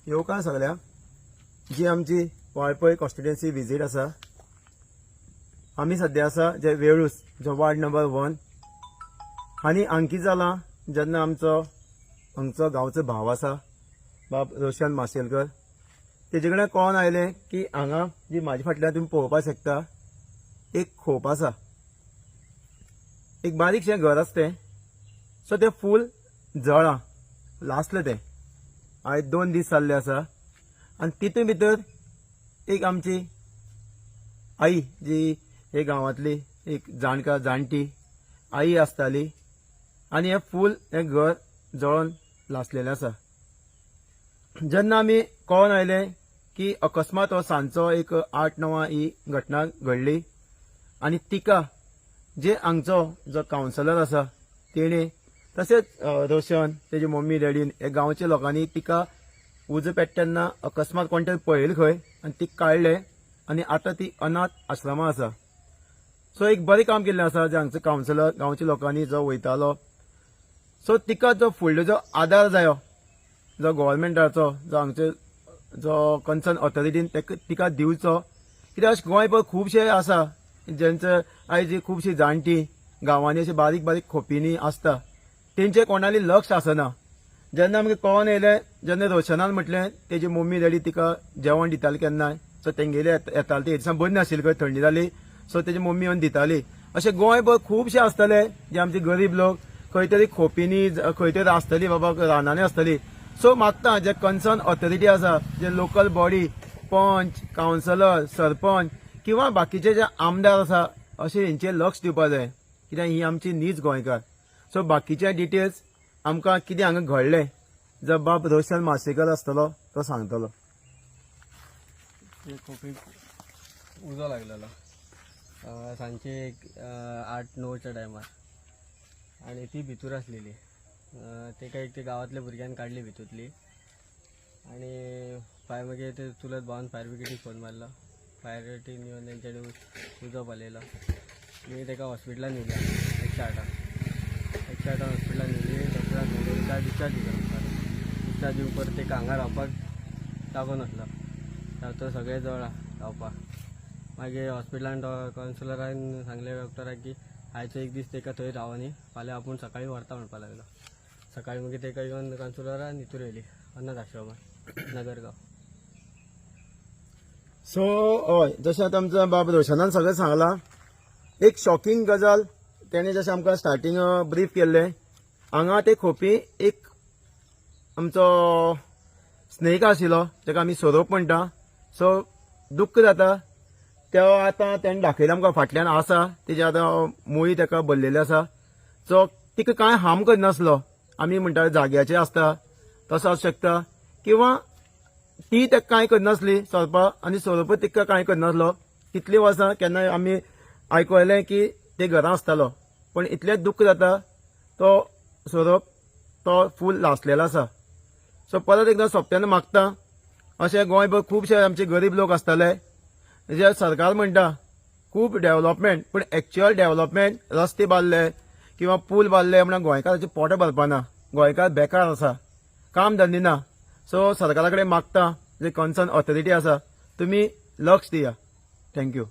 येवकार सगळ्यांक. जी आमची वाळपय कॉन्स्टिट्युएन्सी विजीट आसा, आमी सद्या आसा जे वेळूस जो वार्ड नंबर 1 आनी हांगा जालां जेन्ना आमचो हांगचो गांवचो भाव आसा बाब रोशन माशेलकर, तेजे कडेन कळोन आयलें की हांगा जी म्हाजे फाटल्यान तुमी पळोवपाक शकता एक खोप आसा, एक बारीकशें घर आसा तें. सो तें फूल जळां लासलें तें. आयज 2 दीस जाल्ले आसा आनी तितून भितर एक आमची आई जी हे गांवांतली एक जाणकार जाणटी आई आसताली आनी हें फूल हें घर जळोन लासलेलें आसा. जेन्ना आमी कळोन आयलें की अकस्मात हो सांजचो एक 8-9 ही घटना घडली आनी तिका जे हांगचो जो कावन्सिलर आसा तेणे तशेंच रोशन, तेजी मम्मी डॅडीन, हे गांवच्या लोकांनी तिका उजो पेट्टा तेन्ना अकस्मात कोण तरी पळयलें खंय आनी तिका काडलें आनी आतां ती अनाथ आश्रमा आसा. सो एक बरें काम केल्लें आसा जे हांगचो कावन्सिलर, गांवच्या लोकांनी जो वयतालो. सो तिका जो फुडलो जो आदार जायो जो गोवोरमेंटाचो, जो हांगचे जो कन्सर्न ऑथॉरिटीन तिका दिवचो, कित्याक अशें गोंयभर खुबशे आसा जेंचे आयज खुबशी जाणटी गांवांनी अशी बारीक बारीक खोपींनी आसता, तेंचे कोणाली लक्ष आसना. जेन्ना आमकां कळोन येयलें, जेन्ना रोशनान म्हटलें तेजी मम्मी डॅडी तिका जेवण दिताले केन्नाय, सो तेंगेले येताले, ते दिसा बरी नाशिल्ली खंय, थंडी जाली, सो तेजी मम्मी येवन दिताली. अशे गोंयभर खुबशे आसतले जे आमचे गरीब लोक खंय तरी खोपींनी खंय तरी आसतली बाबा, रानांनी आसतली. सो मागता जे कन्सर्न ऑथॉरिटी आसा, जे लोकल बॉडी, पंच, कावन्सिलर, सरपंच किंवा बाकीचे जे आमदार आसा, अशें हेंचेर लक्ष दिवपा जाय, कित्याक ही आमची नीज गोंयकार. सो बाकीचे डिटेल्स आमकां कितें हांगा घडलें जो बाब रोशन माशेकर आसतलो तो सांगतलो. ते खोपीक उजो लागलेलो सांजचे एक 8-9च्या टायमार आणि ती भितूर आसलेली. तेका एक ते गांवांतल्या भुरग्यान काडली भितूतली आणि फायर मागीर ते चुलत भावान फायर ब्रिगेडीक फोन मारलो. फायर ब्रिगेडीन येवन तेंच्यानी उजो पालयलो. मागीर तेका हॉस्पिटलान व्हेली 108, 108 हॉस्पिटलान व्हेली. डॉक्टरान सांगलें तिका डिस्चार्ज दिता म्हणपाक. डिस्चार्ज दिवन परत तेका हांगा रावपाक जागो नासलो, तो सगळें जळा रावपाक. मागीर हॉस्पिटलान कावन्सिलरान सांगलें डॉक्टराक की आयचो एक दीस तेका थंय रावनी, फाल्यां आपूण सकाळीं व्हरता म्हणपाक लागलो. सकाळीं मागीर तेका येवन कावन्सिलरान हितूर व्हेली अनाथ आश्रमान नगरगांव. सो हय, जशें आतां आमच्या बाब रोशनान सगळें सांगलां, एक शॉकिंग गजाल तेणें जशें आमकां स्टार्टींग ब्रीफ केल्लें, हांगा ते खोपी एक आमचो स्नेक आशिल्लो ताका आमी सोरोप म्हणटा. सो दुख्ख जाता, तो आतां तेणें दाखयलें आमकां फाटल्यान आसा, तेजे आतां मुळी ताका भरलेली आसा. सो तिका कांय हार्म करनासलो. आमी म्हणटा जाग्याचे आसता तसो आसूं शकता किंवा ती ताका कांय करनासली सोरपा आनी सोरोप तिका कांय करनासलो. कितलीं वर्सां केन्नाय आमी आयकलें की ते घरां आसतालो, पूण इतलें दुख्ख जाता तो सोरोप तो फूल लासलेलो आसा. सो परत एकदां सोंपत्यान मागता, अशें गोंयभर खुबशे आमचे गरीब लोक आसतले जे सरकार म्हणटा खूब डेव्हलपमेंट, पूण एक्च्युअल डेव्हलपमेंट रस्ते बांदले किंवा पूल बांदले म्हणून गोंयकाराचे पोट भरपाना. गोंयकार बेकार आसा, काम धंदे ना. सो सरकारा कडेन मागता, जे कन्सर्न ऑथॉरिटी आसा तुमी लक्ष दिया. Thank you.